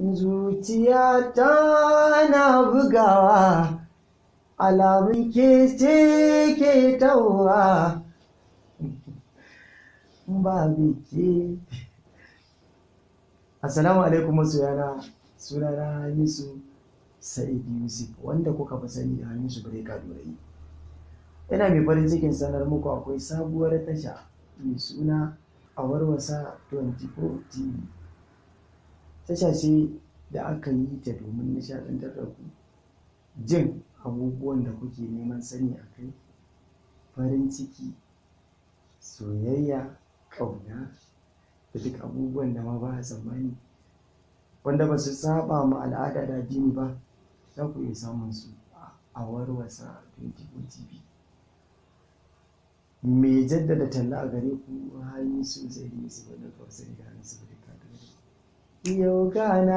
Zuciya ta na bugawa, alamun ke ce ke tawa. Babu ke. Assalamu alaikum masoyana, sunana Hamisu Sa'id Yusuf, wanda kuka fi sani da Hamisu Breaker Dorayi. Ina mai farin cikin sanar muku akwai sabuwar tasha mai suna A Warwasa 24 TV. Tasha ce da aka yi ta domin nishaɗantar da ku, jin abubuwan da kuke neman sani a kai, farin ciki, soyayya, ƙauna da duk abubuwan da ma ba a tsammani wanda ba su saba ma al'ada da addini ba, za ku iya samun su a Warwasa 24 TV. Mai jaddada talla a gare ku, Hamisu Sa'id Yusuf, wanda kuka fi sani da Hamisu Breaker Dorayi. Yau gana.